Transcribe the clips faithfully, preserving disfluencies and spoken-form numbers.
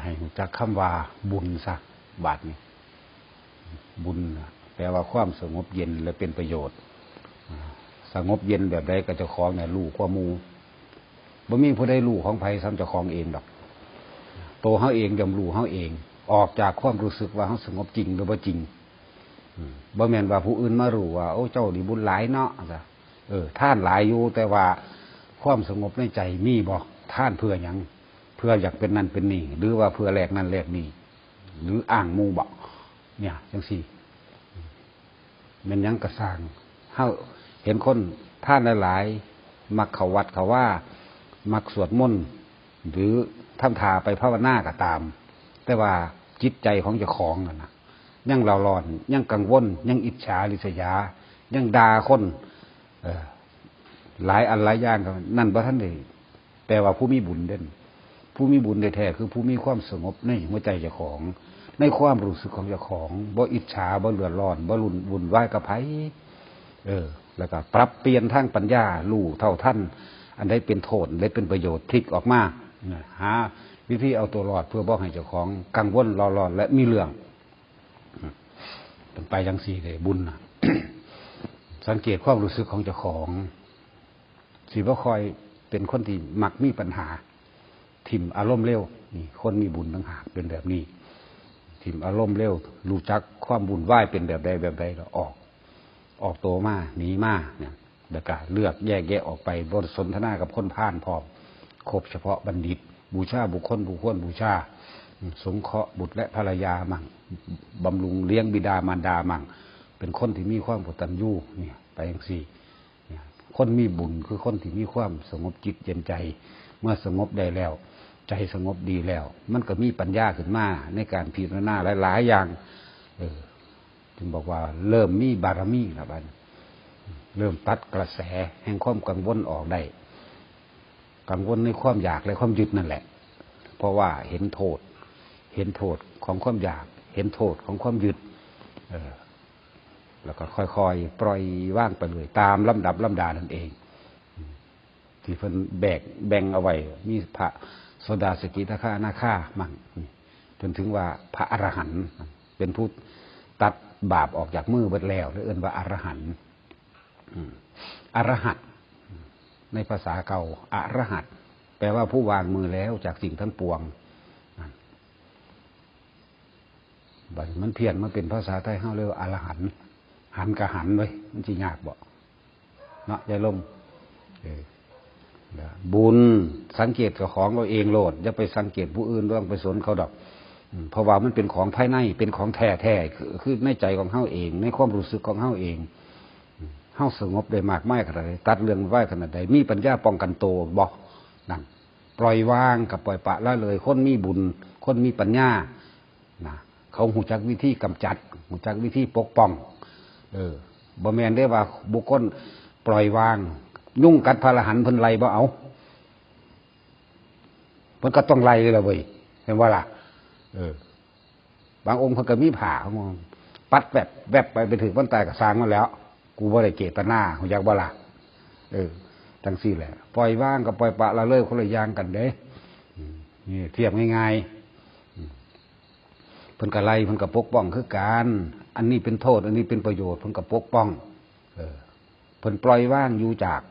ให้รู้จักคำว่าบุญซะ บาดนี้ บุญน่ะแปลว่าความสงบเย็นและเป็นประโยชน์ อ่า สงบเย็นแบบใดก็เจ้าของเนี่ยรู้กว่าหมู่ บ่มีผู้ใดรู้ของไผส่ำเจ้าของเองดอก ตัวเฮาเองย่อมรู้เฮาเอง ออกจากความรู้สึกว่าเฮาสงบจริงหรือบ่จริง อืม บ่แม่นว่าผู้อื่นมารู้ว่า โอ้ เจ้านี่บุญหลายเนาะ เออ ทานหลายอยู่ แต่ว่าความสงบในใจมีบ่ ทานเพื่อหยัง เพื่ออยากเป็นนั่นเป็นนี่ หรือว่าเพื่อแลกนั่นแลกนี่ หรืออ้างหมู่บ่ เนี่ย จังซี่ แม่นหยังก็ซ่าง เฮาเห็นคนทานหลายๆ มักเข้าวัดเข้าวา มักสวดมนต์ หรือทำท่าไปภาวนาก็ตาม แต่ว่าจิตใจของเจ้าของนั่นน่ะ ยังเร่าร้อน ยังกังวล ยังอิจฉาริษยา ยังด่าคน เอ่อ หลายอันหลายอย่างก็ นั่นบ่ทันได้ แต่ว่าผู้มีบุญเด่น ผู้มีบุญแท้ๆ คือผู้มีความสงบในหัวใจเจ้าของ ในความรู้สึกของเจ้าของ บ่อิจฉา บ่เดือดร้อน บ่รุ่นวุ่นวายกับไผ เออ แล้วก็ปรับเปลี่ยนทางปัญญา รู้เท่าทัน อันใดเป็นโทษ อันใดเป็นประโยชน์ พลิกออกมา หาวิธีเอาตัวรอดเพื่อบ่ให้เจ้าของกังวล เร่าร้อน และมีเรื่อง เป็นไปจังซี่เลยบุญน่ะ สังเกตความรู้สึกของเจ้าของ สิบ่ค่อยเป็นคนที่มักมีปัญหา ถิ่มอารมณ์เร็ว นี่ คนมีบุญต่างหากเป็นแบบนี้ ถิ่มอารมณ์เร็ว รู้จักความวุ่นวายเป็นแบบใดแบบใดแล้วออก ออกตัวมา หนีมาเนี่ย แล้วก็เลือกแยกแยะออกไป บ่สนทนากับคนพาลพร้อม คบเฉพาะบัณฑิต บูชาบุคคลผู้ควรบูชา สงเคราะห์บุตรและภรรยามั่ง บำรุงเลี้ยงบิดามารดามั่ง เป็นคนที่มีความกตัญญู เนี่ย ไปจังซี่ เนี่ย คนมีบุญคือคนที่มีความสงบจิตเย็นใจ เมื่อสงบได้แล้ว ใจสงบดีแล้ว มันก็มีปัญญาขึ้นมาในการพิจารณาหลายๆ อย่าง เออ จึงบอกว่าเริ่มมีบารมีแล้วบัดนี้ เริ่มตัดกระแสแห่งความกังวลออกได้ กังวลในความอยากและความยึดนั่นแหละ เพราะว่าเห็นโทษ เห็นโทษของความอยาก เห็นโทษของความยึด เออ แล้วก็ค่อยๆ ปล่อยวางไปเลย ตามลำดับลำดานั่นเอง ที่เพิ่นแบก แบ่งเอาไว้ มีพระโสดา สกิทาคา อนาคามั่ง เพิ่นถึงว่าพระอรหันต์ เป็นผู้ตัดบาปออกจากมือเบิดแล้ว เลยเอิ้นว่าอรหันต์ อืม อรหัต ในภาษาเก่า อรหัต แปลว่าผู้วางมือแล้วจากสิ่งทั้งปวง นั่น บัดนี้มันเพี้ยนมาเป็นภาษาไทยเฮาเลยว่าอรหันต์ หันก็หันเว้ย มันสิยากบ่ เนาะ ยายลม เออ บุญ สังเกตเจ้าของเอาเองโลด อย่าไปสังเกตผู้อื่น บ่ต้องไปสนเขาดอก อืม เพราะว่ามันเป็นของภายใน เป็นของแท้ๆ คือ คือในใจของเฮาเอง ในความรู้สึกของเฮาเอง อืม เฮาสงบได้มากมายขนาดใด ตัดเรื่องไว้ขนาดใด มีปัญญาป้องกันตัวบ่ นั่น ปล่อยวางกับปล่อยปละละเลย คนมีบุญ คนมีปัญญา นะ เขารู้จักวิธีกำจัด รู้จักวิธีปกป้อง เออ บ่แม่นได้ว่าบุคคลปล่อยวาง ยุงกัดพระอรหันต์เพิ่นไล่บ่เอา เพิ่นก็ต้องไล่เลยล่ะเว้ย เห็นบ่ล่ะ เออ บางองค์เพิ่นก็มีผ้าของมัน ปัดแวบแวบไป ไปถืกมันตายก็ซ่างมันแล้ว กูบ่ได้เจตนา รู้จักบ่ล่ะ เออ จังซี่แหละ ปล่อยวางกับปล่อยปละละเลยคนละอย่างกันเด้ อืม นี่เทียบง่ายๆ อืม เพิ่นก็ไล่ เพิ่นก็ปกป้องคือกัน อันนี้เป็นโทษ อันนี้เป็นประโยชน์ เพิ่นก็ปกป้อง เออ เพิ่นปล่อยวางอยู่จาก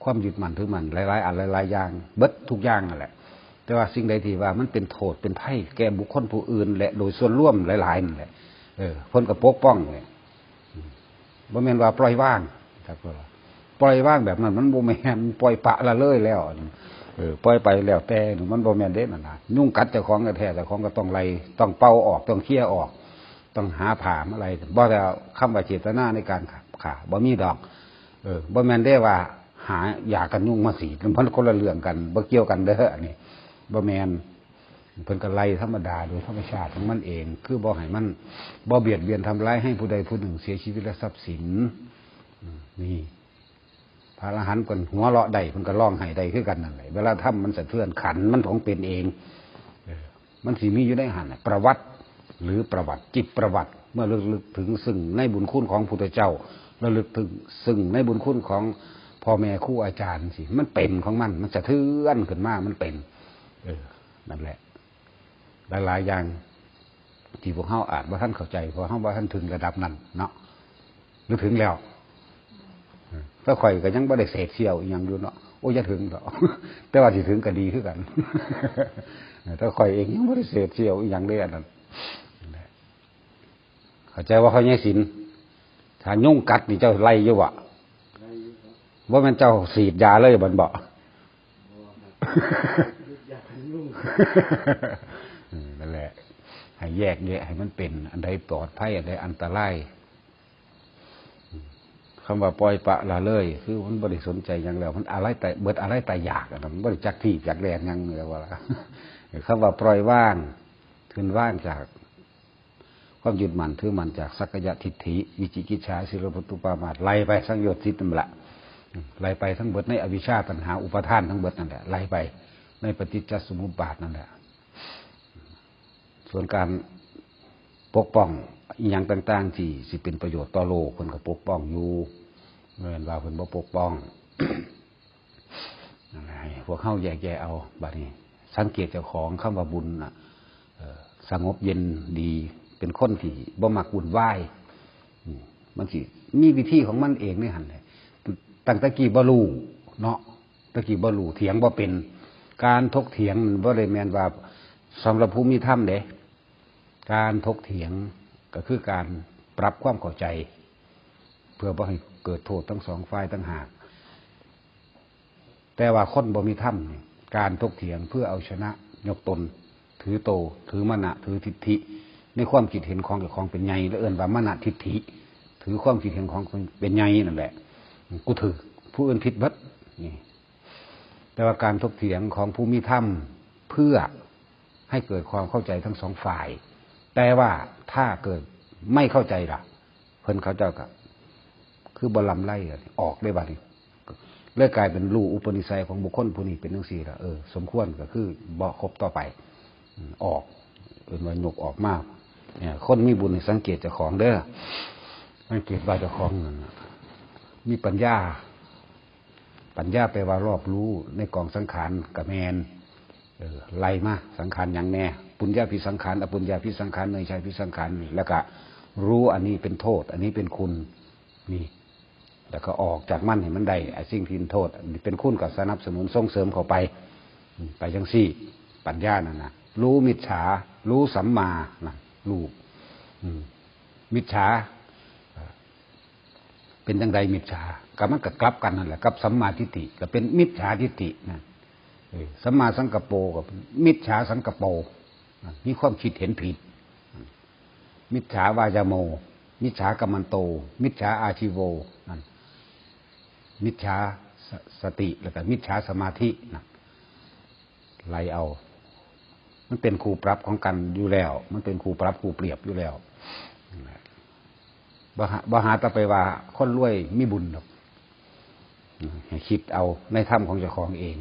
ความยึดมั่นถือมั่นหลายๆ อันหลายๆ อย่าง เบิดทุกอย่างนั่นแหละ แต่ว่าสิ่งใดที่ว่ามันเป็นโทษเป็นภัยแก่บุคคลผู้อื่น และโดยส่วนรวมหลายๆ นั่นแหละ เออ เพิ่นก็ปกป้องเลย อืม บ่แม่นว่าปล่อยวาง ครับ ปล่อยวางแบบนั้นมันบ่แม่น ปล่อยปละละเลยแล้ว เออ ปล่อยไปแล้วแต่ มันบ่แม่นเด้นั่นน่ะ ยุงกัดเจ้าของแท้ๆ เจ้าของก็ต้องไล่ ต้องเป่าออก ต้องเคลียร์ออก ต้องหาผ้ามาไล่ บ่แต่คำว่าเจตนาในการฆ่า บ่มีดอก เออ บ่แม่นเด้ว่าหายากันยุงมาสีด มันคนละเรื่องกัน บ่เกี่ยวกันเด้อ อันนี้ บ่แม่น เพิ่นก็ไล่ธรรมดาโดยธรรมชาติของมันเอง คือบ่ให้มัน บ่เบียดเบียนทำร้ายให้ผู้ใดผู้หนึ่งเสียชีวิตและทรัพย์สิน อืม นี่ พระอรหันต์เพิ่นหัวเราะได้ เพิ่นก็ร้องไห้ได้คือกันนั่นแหละ เวลาธรรมมันสะเทือน ขันธ์มันของเป็นเอง เออ มันสิมีอยู่ในหั้นน่ะ ประวัติ หรือประวัติ จิตประวัติ เมื่อระลึกถึงซึ่งในบุญคุณของพุทธเจ้า ระลึกถึงซึ่งในบุญคุณของพ่อแม่ครูอาจารย์สิ มันเป็นของมัน มันสะเทือนขึ้นมา มันเป็น เออ นั่นแหละ หลายๆอย่าง ที่พวกเฮาอาจบ่ทันเข้าใจ เพราะเฮาบ่ทันถึงระดับนั้นเนาะ หรือถึงแล้ว แต่ข่อยก็ยังบ่ได้เศษเสี้ยวอีหยังอยู่เนาะ โอ้ย อย่าถึงดอก แต่ว่าสิถึงก็ดีคือกัน แต่ข่อยเองยังบ่ได้เศษเสี้ยวอีหยังเลยอันนั้น เข้าใจว่าเขาใหญ่สิน ถ้ายุงกัดนี่เจ้าไล่อยู่บ่ ว่ามันเจ้าฉีดยาเลยบันบ่ อืม นั่นแหละ ให้แยกแยะให้มันเป็น อันใดปลอดภัย อันใดอันตราย คำว่าปล่อยปละละเลย คือมันบ่ได้สนใจหยังแล้ว มันอะไรแต่เบิดอะไรแต่อยากอะนะ มันบ่ได้จักที่จักแดนหยังเลยว่า คำว่าปล่อยวาง คืนวางจากความยึดมั่นถือมั่น จากสักกายทิฏฐิ วิจิกิจฉา ศีลปทุปปามาส ไล่ไปสังโยชน์สิบนั่นแหละ ไล่ไปทั้งเบิดในอวิชชาตัณหาอุปาทานทั้งเบิดนั่นแหละ ไล่ไปในปฏิจจสมุปบาทนั่นแหละ ส่วนการปกป้องอีหยังต่างๆ ที่สิเป็นประโยชน์ต่อโลก เพิ่นก็ปกป้องอยู่ แม่นว่าเพิ่นบ่ปกป้อง นั่นแหละ ให้พวกเฮาแยกแยะเอา บัดนี้ สังเกตเจ้าของ คำว่าบุญน่ะ เอ่อ สงบเย็นดี เป็นคนที่บ่มักวุ่นวาย อืม มันสิมีวิธีของมันเองในหั่นแหละ ตั้งแต่กี้บ่รู้เนาะ แต่กี้บ่รู้ เถียงบ่เป็น การถกเถียงมันบ่ได้แม่นว่า สำหรับผู้มีธรรมเด้ การถกเถียงก็คือการปรับความเข้าใจ เพื่อบ่ให้เกิดโทษทั้งสองฝ่ายต่างหาก แต่ว่าคนบ่มีธรรมนี่ การถกเถียงเพื่อเอาชนะ ยกตน ถือโต ถือมานะ ถือทิฏฐิ ในความคิดเห็นของเจ้าของเป็นใหญ่ และเอิ้นว่ามานะทิฏฐิ ถือความคิดเห็นของเป็นใหญ่นั่นแหละ กูถืก ผู้อื่นผิดเบิด นี่ แต่ว่าการถกเถียงของผู้มีธรรม เพื่อให้เกิดความเข้าใจทั้งสองฝ่าย แต่ว่าถ้าเกิดไม่เข้าใจล่ะ เพิ่นเขาเจ้าก็ คือบ่ลำไรอะ ออกได้บัดนี้ เลยกลายเป็นรู้อุปนิสัยของบุคคลผู้นี้เป็นจั่งซี้ล่ะ เออ สมควรก็คือบ่คบต่อไป อืม ออก เอิ้นว่ายกออกมา เนี่ย คนมีบุญให้สังเกตเจ้าของเด้อ สังเกตว่าเจ้าของนั่นน่ะ มีปัญญา ปัญญาแปลว่ารอบรู้ในกองสังขารก็แม่น เออ ไล่มา สังขารหยังแน่ ปุญญาภิสังขาร อปุญญาภิสังขาร เนยใช่ภิสังขาร แล้วก็รู้อันนี้เป็นโทษ อันนี้เป็นคุณ นี่ แล้วก็ออกจากมันให้มันได้ ไอ้สิ่งที่เป็นโทษ อันนี้เป็นคุณก็สนับสนุนส่งเสริมเข้าไป อืม ไปจั่งซี้ ปัญญานั่นน่ะ รู้มิจฉา รู้สัมมา นะ รู้ อืม มิจฉา เป็นจั่งใดมิจฉา ก็มันก็กลับกันนั่นแหละ กับสัมมาทิฏฐิ ก็เป็นมิจฉาทิฏฐินะ เออ สัมมาสังกัปโป ก็เป็นมิจฉาสังกัปโปนะ มีความคิดเห็นผิด มิจฉาวายาโม มิจฉากัมมันโต มิจฉาอาชีโว นั่น มิจฉาส- สติ แล้วก็มิจฉาสมาธินะ ไล่เอา มันเป็นคู่ปรับของกันอยู่แล้ว มันเป็นคู่ปรับคู่เปรียบอยู่แล้ว บ่หา- บ่หาแต่ไปว่าคนรวยมีบุญดอก ให้คิดเอาในธรรมของเจ้าของเอง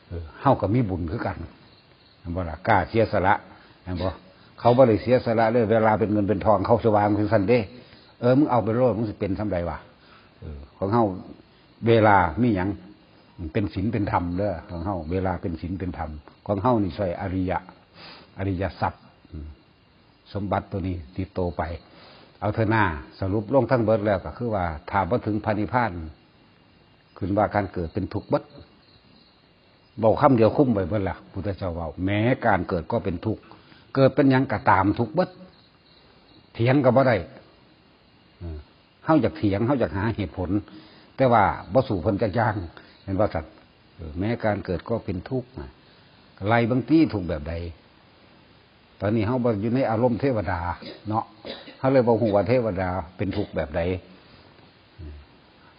เออ เฮาก็มีบุญคือกัน เห็นบ่ล่ะ กล้าเสียสละ เห็นบ่ เขาบ่ได้เสียสละเลย เวลาเป็นเงินเป็นทอง เขาสว่างคือซั่นเด้ เออ มึงเอาไปโลด มึงสิเป็นส่ำใดวะ เออ ของเฮา เวลามีหยัง เป็นศีลเป็นธรรมเด้อ ของเฮา เวลาเป็นศีลเป็นธรรม ของเฮานี่ใช้อริยะ อริยทรัพย์ อืม สมบัติตัวนี้ติดตัวไป เอาเถอะหน้า สรุปลงทั้งเบิดแล้วก็คือว่า ถ้าบ่ถึงพระนิพพาน ขึ้นว่าการเกิดเป็นทุกข์เบิด เว้าคำเดียวคุมไว้เบิดล่ะ พุทธเจ้าเว้า แม้การเกิดก็เป็นทุกข์ เกิดเป็นหยังก็ตามทุกข์เบิด เถียงก็บ่ได้ เออ เฮาอยากเถียง เฮาอยากหาเหตุผล แต่ว่าบ่สู้เพิ่นจักอย่าง เห็นบ่ซั่น เออ แม้การเกิดก็เป็นทุกข์นะ ไล่เบิ่งติ ทุกข์แบบใด ตอนนี้เฮาบ่อยู่ในอารมณ์เทวดาเนาะ เฮาเลยบ่ฮู้ว่าเทวดาเป็นทุกข์แบบใด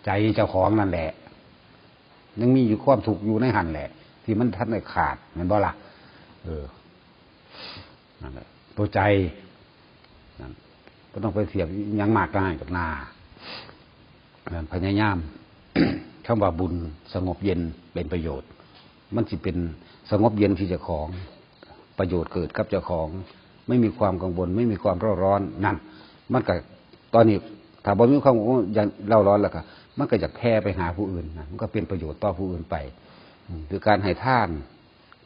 ใจเจ้าของนั่นแหละ ยังมีอยู่ความทุกข์อยู่ในหั่นแหละ ที่มันทันได้ขาด แม่นบ่ล่ะ เออ นั่นแหละ ตัวใจ นั่น บ่ต้องไปเทียบหยังมากมายกับหน้า นั่น พยายาม คำว่าบุญสงบเย็นเป็นประโยชน์ มันสิเป็นสงบเย็นที่เจ้าของ ประโยชน์เกิดกับเจ้าของ ไม่มีความกังวล ไม่มีความเร่าร้อน นั่น มันก็ ตอนนี้ถ้าบ่มีความกังวลอย่างเร่าร้อนแล้วก็ มันก็อยากแผ่ไปหาผู้อื่นนะ มันก็เป็นประโยชน์ต่อผู้อื่นไป อืม คือการให้ทาน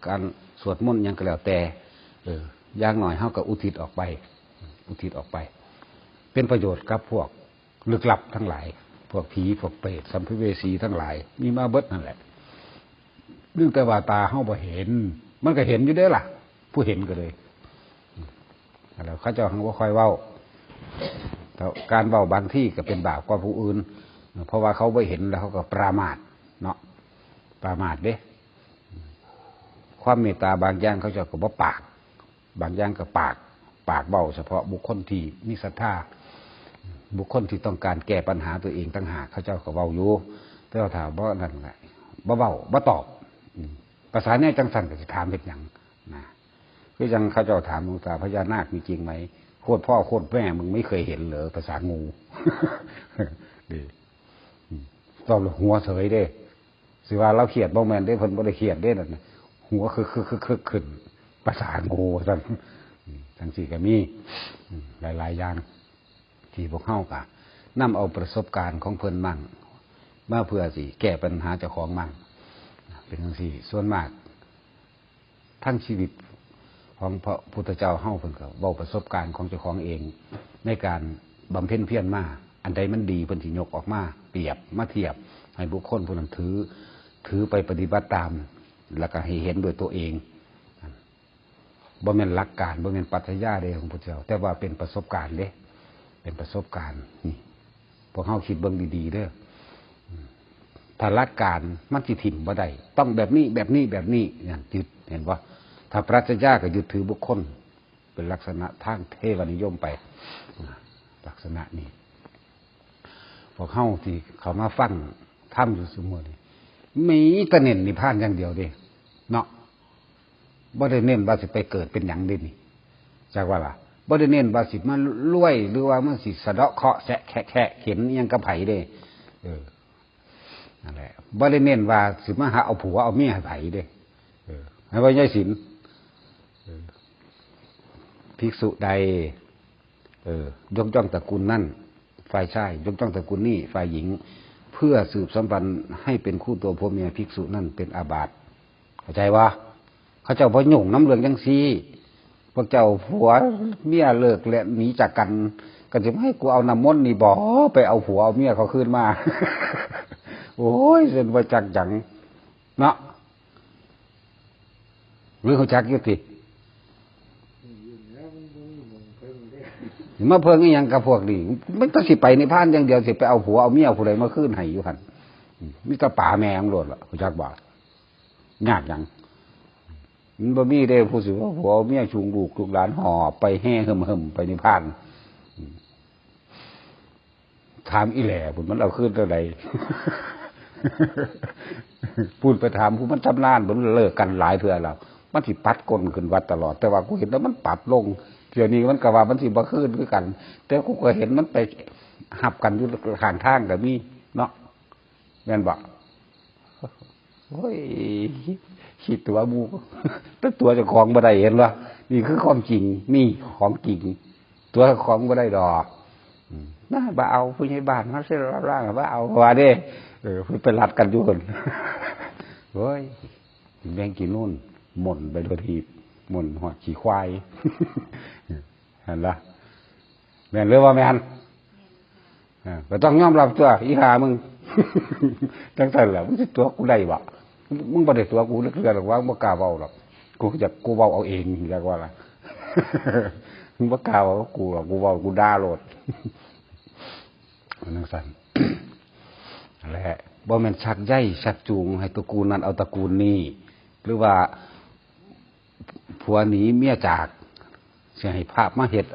การสวดมนต์หยังก็แล้วแต่ เออ อย่างน้อยเฮาก็อุทิศออกไป อุทิศออกไป เป็นประโยชน์กับพวกลึกลับทั้งหลาย พวกผี พวกเปรต สัมภเวสีทั้งหลาย มีมาเบิดนั่นแหละ เพียงแต่ว่าตาเฮาบ่เห็น มันก็เห็นอยู่เด้ล่ะ ผู้เห็นก็เลย แล้วเขาเจ้าหังบ่ค่อยเว้า แต่การเว้าบางทีก็เป็นบาปกว่าผู้อื่น เพราะว่าเขาบ่เห็นแล้วเขาก็ประมาทเนาะ ประมาทเด้ ความเมตตาบางอย่างเขาเจ้าก็บ่ปาก บางอย่างก็ปาก ปากเว้าเฉพาะบุคคลที่มีศรัทธา บุคคลที่ต้องการแก้ปัญหาตัวเองต่างหาก เขาเจ้าก็เว้าอยู่ แต่ว่าถ้าบ่นั่นไง บ่เว้า บ่ตอบ อืม ภาษาแนวจังซั่นก็สิถามเฮ็ดหยังนะ คือจังเขาเจ้าถามหลวงตา พญานาคมีจริงไหม โคตรพ่อโคตรแม่มึงไม่เคยเห็นเหรอ ภาษางู นี่ อืม ตอบแล้วหัวเสยเด้ สิว่าเราเครียดบ่แม่นเด้ เพิ่นบ่ได้เครียดเด้นั่นน่ะ หัวคึกๆๆๆ ขึ้น ภาษางูซั่น อืม จังซี่ก็มี อืม หลายๆอย่าง ที่พวกเฮาก็นำเอาประสบการณ์ของเพิ่นมั่ง มาเพื่อสิแก้ปัญหาเจ้าของมั่ง เป็นจังซี่ ส่วนมาก ทั้งชีวิตของพระพุทธเจ้าเฮาเพิ่นก็เว้าประสบการณ์ของเจ้าของเอง ในการบำเพ็ญเพียรมา อันใดมันดีเพิ่นสิยกออกมาเปรียบมาเทียบ ให้บุคคลผู้นั้นถือ ถือไปปฏิบัติตาม แล้วก็ให้เห็นด้วยตัวเอง บ่แม่นหลักการ บ่แม่นปรัชญาเด้ของพุทธเจ้า แต่ว่าเป็นประสบการณ์เด้ เป็นประสบการณ์ นี่ พวกเฮาคิดเบิ่งดีๆเด้อ ถ้าหลักการมันสิถิ่มบ่ได้ ต้องแบบนี้ แบบนี้ แบบนี้ นั่นยึด เห็นบ่ ถ้าปรัชญาก็ยึดถือบุคคล เป็นลักษณะทางเทวนิยมไป ลักษณะนี้ พวกเฮาที่เข้ามาฟังธรรมอยู่ซุมื้อนี้ มีแต่เน้นนิพพานอย่างเดียวเด้ เนาะ บ่ได้เน้นว่าสิไปเกิดเป็นหยังเด้นี่ จักว่าล่ะ บ่ได้เน้นว่าสิมารวย หรือว่ามันสิสะเดาะเคราะห์แซะแคะแคะเข็นอิหยังกับไผเด้ เออ นั่นแหละ บ่ได้เน้นว่าสิมาหาเอาผัวเอาเมียให้ไผเด้ เออ ให้ว่ายายศิลป์ เออ ภิกษุใด เออ ยกย่องตระกูลนั่น ฝ่ายชาย ยกย่องตระกูลนี่ ฝ่ายหญิง เพื่อสืบสัมพันธ์ให้เป็นคู่ตัวผัวเมีย ภิกษุนั่นเป็นอาบัติ เข้าใจบ่ เขาเจ้าบ่ยุ่งนำเรื่องจังซี่ พวกเจ้าผัวเมียเลิกและหนีจากกัน ก็สิมาให้กูเอาน้ำมนต์นี่บ่ ไปเอาผัวเอาเมียเขาคืนมา โอ้ย เส้นบ่จักหยัง เนาะ หรือเขาจักอยู่ติ มาเพิ่งอีหยังกับพวกนี้ มันก็สิไปนิพพานอย่างเดียว สิไปเอาผัวเอาเมียผู้ใดมาคืนให้อยู่หั่น มีแต่ป๋าแม่มันโลดล่ะ รู้จักบ่ ยากหยัง มันบ่มีเด้ ผู้สิว่าผัวเอาเมียจูงลูก ลูกหลานหอบไปแห่เหิมๆ ไปนิพพาน ถามอีแหล่พุ้น มันเอาคืนเท่าใด พูดไปถามผู้มันชำนาญ มันเลิกกันหลายเทื่อแล้ว มันสิปัดก้นขึ้นวัดตลอด แต่ว่ากูเห็นแล้วมันปัดลง เทื่อนี้มันก็ว่ามันสิบ่คืนคือกัน แต่กูก็เห็นมันไปหับกันอยู่ข้างทางก็มีเนาะ แม่นบ่ โอ้ย คิดตัวหมู่ แต่ตัวเจ้าของบ่ได้ เห็นบ่ นี่คือความจริง นี่ของจริง ตัวเจ้าของบ่ได้ดอก อืม น่าบ่เอา ผู้ใหญ่บ้านมาเซ็นรับรองบ่เอา ว่าเด้ เออ เพิ่นไปรัดกันอยู่หั่น โอ้ย แบ่งกินนู่น หม่นไปโดยที่ หม่นฮอดขี้ควาย หั้นล่ะ แม่นหรือบ่แม่น อ่า ก็ต้องยอมรับตัว อีห่ามึง จังซั่นแหละ มึงสิตั๋วกูได้บ่ มึงบ่ได้ตั๋วกูจักเทื่อดอกว่า มึงบ่กล้าเว้าดอก กูอยาก กูเว้าเอาเอง อยากว่าล่ะ มึงบ่กล้าเว้ากับกูดอก กูเว้า กูด่าโลด จังซั่น นั่นแหละ บ่แม่นชักใยชักจูงให้ตระกูลนั้นเอาตระกูลนี้ หรือว่า ผัวหนีเมียจาก สิให้พระมาเฮ็ด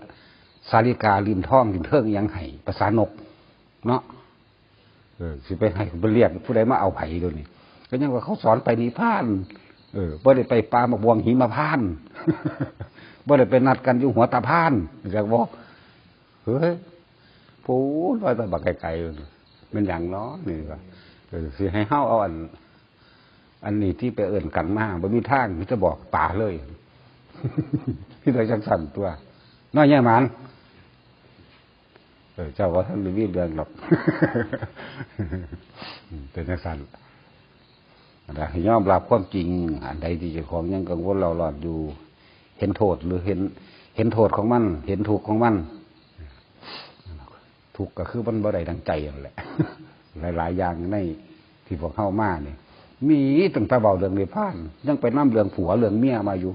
สาลิกาลิ้นทองลิ้นเทิงอิหยังให้ ภาษานก เนาะ เออ สิไปให้ไปเรียกผู้ใดมาเอาไผเดี๋ยวนี้ ก็ยังว่าเขาสอนไปนิพพาน เออ บ่ได้ไปป่าหมากม่วงหิมพานต์ บ่ได้ไปนัดกันอยู่หัวตาพาน จักบ่ เฮ้ย พูดว่าแต่บักไกลๆ แม่นหยังเนาะ นี่ว่า เออ สิให้เฮาเอาอัน อันนี้ที่ไปเอิ้นกันมา บ่มีทาง มีแต่บอกป๋าเลย ที่ใดจังซั่นตัว น้อยใหญ่หมาน เออ เจ้าว่าท่านบ่มีเรื่องดอก เป็นจังซั่น อันใดให้ยอมรับความจริง อันใดที่เจ้าของยังกังวลเร่าร้อนอยู่ เห็นโทษหรือเห็น เห็นโทษของมัน เห็นทุกข์ของมัน ทุกข์ก็คือมันบ่ได้ดังใจนั่นแหละ หลายๆอย่างในที่พวกเฮามานี่ มีตั้งแต่เว้าเรื่องนิพพาน ยังไปนำเรื่องผัวเรื่องเมียมาอยู่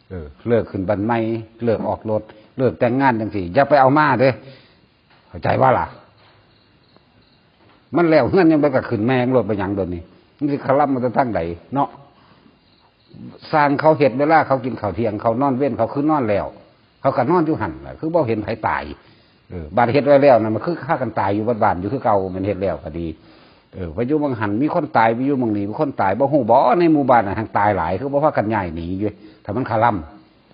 เออ เลิกขึ้นบ้านใหม่ เลิกออกรถ เลิกแต่งงานจังซี่ อย่าไปเอามาเด้ เข้าใจบ่ล่ะ มันแล้วเฮือนยังไปก็ขึ้นแม่งรถไปหยังเดี๋ยวนี้ มันสิคาร่ำมาแต่ทางใดเนาะ สร้างเขาเฮ็ดเวลาเขากินข้าวเที่ยง เขานอนเว้น เขาคือนอนแล้ว เขาก็นอนอยู่หั่นล่ะ คือบ่เห็นไผตาย เออ บ้านเฮ็ดไว้แล้วนั่นมันคือฆ่ากันตายอยู่บ้านๆอยู่คือเก่า มันเฮ็ดแล้วก็ดี เออ ไปอยู่หม่องหั่นมีคนตาย ไปอยู่หม่องนี้มีคนตาย บ่ฮู้บ่ ในหมู่บ้านน่ะแฮ่งตายหลาย คือบ่พากันย้ายหนีอยู่ ถ้ามันคาร่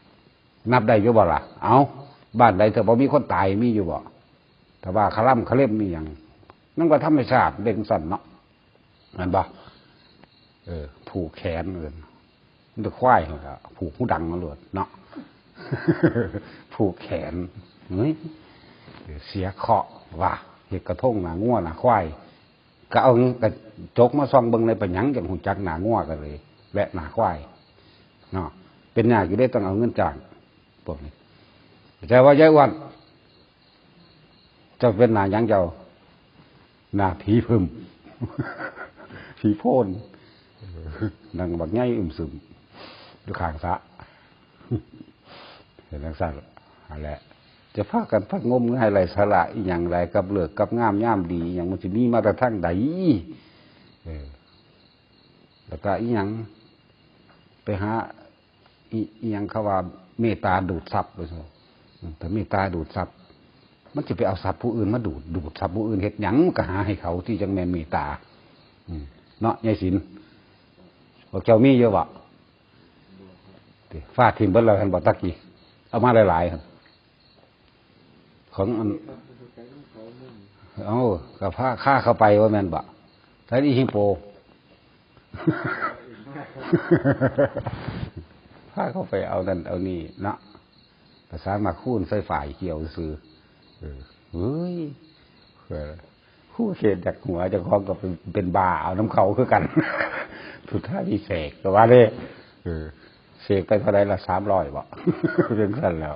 ำ นับได้อยู่บ่ล่ะ เอ้า บ้านใดเถอะบ่มีคนตาย มีอยู่บ่ ถ้าว่าคาร่ำคาเร่มมีหยัง มันก็ธรรมชาติเด้งสั่นเนาะ แม่นบ่ เออ ผูกแขนเอิ้น มันจะควายหั่นล่ะ ผูกหูดังมาโลดเนาะ ผูกแขน เฮ้ย เสียเคราะห์ว่ะ เฮ็ดกระทงหน้างัวหน้าควาย ก็เอากระจกมาส่องเบิ่งใน เป็นหยังจังฮู้จักหน้างัวก็เลย และหน้าควาย เนาะ เป็นยากอยู่เด้ ต้องเอาเงินจ้าง พวกนี้ แต่ว่ายายอ้วน เจ้าเป็นหน้าหยังเจ้า หน้าผีผึ้ม ผีโพน นั่งบักใหญ่อึมซึม อยู่ข้างสระ เห็นจังซั่น นั่นแหละ จะพากันพะงมงายไร้สาระอีหยัง ไร้กับฤกษ์กับงามยามดีอีหยัง มันสิมีมาแต่ทางใด เออ แล้วก็อีหยัง ไปหา อี อีหยังเขาว่าเมตตาดูดทรัพย์ว่าซั่น อืม แต่เมตตาดูดทรัพย์ มันสิไปเอาทรัพย์ผู้อื่นมาดูด ดูดทรัพย์ผู้อื่นเฮ็ดหยัง ก็หาให้เขาที่จังแม่นเมตตา อืม เนาะ ยายศิลป์ พวกเจ้ามีอยู่บ่ ติ ฟาดถิ่มเบิดแล้วหั่นบ่ ตะกี้ เอามาหลายๆหั่น ของอัน เอ้า ก็พา พาเข้าไปว่าแม่นบ่ ใส่อีหิงโป พาเข้าไปเอานั่นเอานี่เนาะ ภาษามาคูนใส่ฝ่ายเกี่ยวซื่อ เออ เฮ้ย เออ ผู้เสพจากหัวเจ้าของก็เป็น เป็นบ้าเอานำเขาคือกัน สุดท้ายมีเสกก็ว่าเด้ เออ เสกไปเท่าใดล่ะ สามร้อยบ่ จังซั่นแล้ว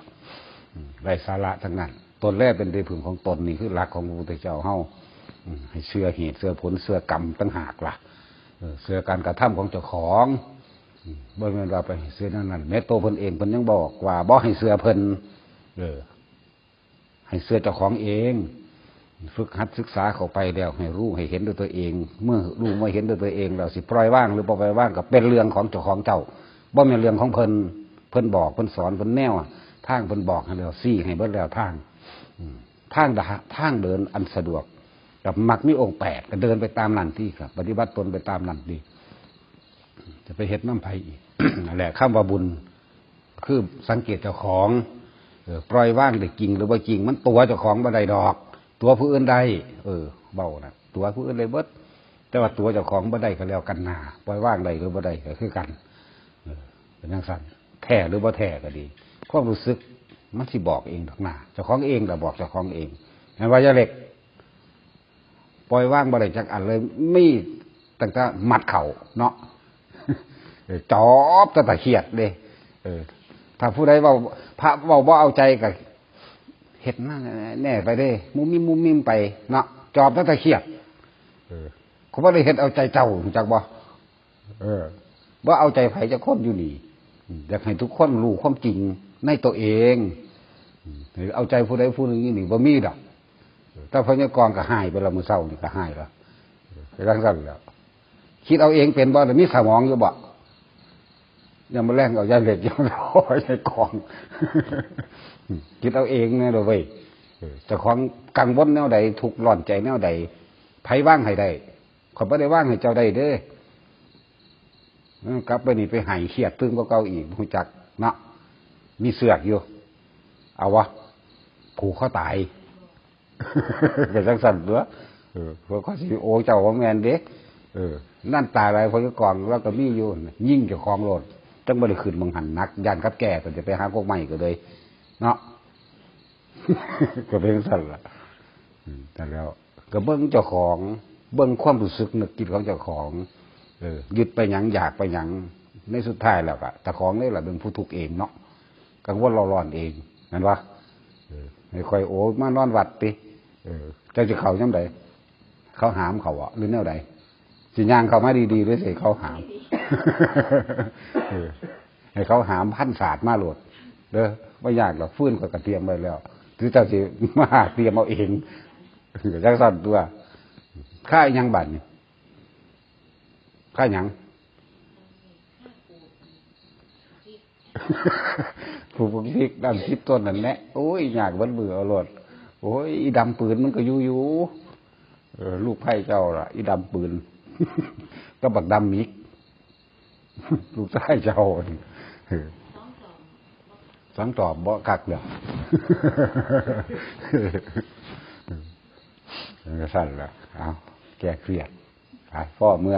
อืม ไร้สาระทั้งนั้น ตนแลเป็นที่พึ่งของตน นี่คือหลักของพระพุทธเจ้าเฮา อืม ให้เชื่อเหตุ เชื่อผล เชื่อกรรมต่างหากล่ะ เออ เชื่อการกระทำของเจ้าของ อืม บ่แม่นว่าไปให้เชื่อนั่นนั่น แม้ตัวเพิ่นเองเพิ่นยังบอกว่าบ่ให้เชื่อเพิ่น เออ ให้เชื่อเจ้าของเอง ฝึกหัดศึกษาเข้าไปแล้ว ให้รู้ให้เห็นด้วยตัวเอง เมื่อรู้มาเห็นด้วยตัวเองแล้ว สิปล่อยวางหรือบ่ปล่อยวางก็เป็นเรื่องของเจ้าของเจ้า บ่แม่นเรื่องของเพิ่น เพิ่นบอก เพิ่นสอน เพิ่นแนวทาง เพิ่นบอกให้แล้ว ชี้ให้เบิดแล้วทาง อืม ทางดะ ทางเดินอันสะดวก กับมรรคมีองค์แปด ก็เดินไปตามนั้นติครับ ปฏิบัติตนไปตามนั้นติ จะไปเฮ็ดนำไผอีก นั่นแหละ คำว่าบุญ คือสังเกตเจ้าของ เออ ปล่อยวางได้จริงหรือบ่จริง มันตั๋วเจ้าของบ่ได้ดอก ตั๋วผู้อื่นได้ เออ เว้านะ ตั๋วผู้อื่นได้เบิด แต่ว่าตั๋วเจ้าของบ่ได้ก็แล้วกันนา ปล่อยวางได้หรือบ่ได้ก็คือกัน เออ เป็นจังซั่น แท้หรือบ่แท้ก็ดี ความรู้สึกมันสิบอกเองดอกนา เจ้าของเองล่ะบอกเจ้าของเอง แม่นว่ายายเล็ก ปล่อยวางบ่ได้จักอันเลย มีตั้งแต่มัดเข้าเนาะ เออ จอบแต่ตะเครียดเด้ เออ ถ้าผู้ใดเว้า พระเว้าบ่เอาใจก็เฮ็ดนั่นแน่ไปเด้ มุมมิมมุมมิมไปเนาะ จอบแต่ตะเครียด เออ เขาบ่ได้เฮ็ดเอาใจเจ้า รู้จักบ่ เออ บ่เอาใจไผจักคนอยู่นี่ อยากให้ทุกคนรู้ความจริงในตัวเอง เอาใจผู้ใดผู้หนึ่งอยู่นี่บ่มีดอก แต่พญากรก็หายไปแล้ว มื้อเช้านี่ก็หายแล้ว ไปทางซั่นแล้ว คิดเอาเองเป็นบ่ มีสมองอยู่บ่ ยังมาแล่งเอายายเล็ก ยังรอยายกอง คิดเอาเองแน่เด้อเว้ย เออ เจ้าของกังวลแนวใด ทุกข์ร้อนใจแนวใด ไผวางให้ได้ ข้อยบ่ได้วางให้เจ้าได้เด้ เออ กลับไปนี่ไปให้เครียดตึงกว่าเก่าอีก บ่รู้จักเนาะ มีเชือกอยู่ เอาวะ ผูกคอตาย ก็จังซั่นตั๊ว เออ พวกเขาสิโอ้เจ้าว่าแม่นเด้ เออ นั่นตายหลายพญากร แล้วก็มีอยู่ ยิงเจ้าของโลด จังบ่ได้ขึ้นหม่องหั่นหนัก ย้านกับแก่ ก็จะไปหากกไม้ก็เลย เนาะ ก็เป็นจังซั่นล่ะ อืม แต่แล้ว ก็เบิ่งเจ้าของ เบิ่งความรู้สึกนึกคิดของเจ้าของ เออ ยึดไปหยัง อยากไปหยัง ในสุดท้ายแล้วก็เจ้าของนี่แหละเป็นผู้ทุกข์เองเนาะ กังวลร้อนๆเอง นั่นวะ เออ ให้ข่อยโอมานอนวัดติ เออ เจ้าสิเข้ายามใด เขาหามเขาบ่หรือแนวใด สิย่างเข้ามาดีๆ หรือสิเขาหาม เออ ให้เขาหามพันศาสตร์มาโลด เด้อ บ่ยากดอก ฟืนข้อยก็เตรียมไว้แล้ว คือเจ้าสิมาเตรียมเอาเอง จั่งซั่นตั๊ว ค่าอิหยังบัดนี้ ค่าหยัง ผู้ปลูกพริกดำสิบต้นนั่นแหละ โอ้ย ยากเบิดมื้อเอาโลด โอ้ย อีดำปืนมันก็อยู่อยู่ เออ ลูกไผ่เจ้าล่ะ อีดำปืน ก็บักดำมิก ลูกชายเจ้า เออ สังตอบบ่คักเด้อ เออ ซั่นล่ะ เอา แก้เครียด ไป พ้อเมือ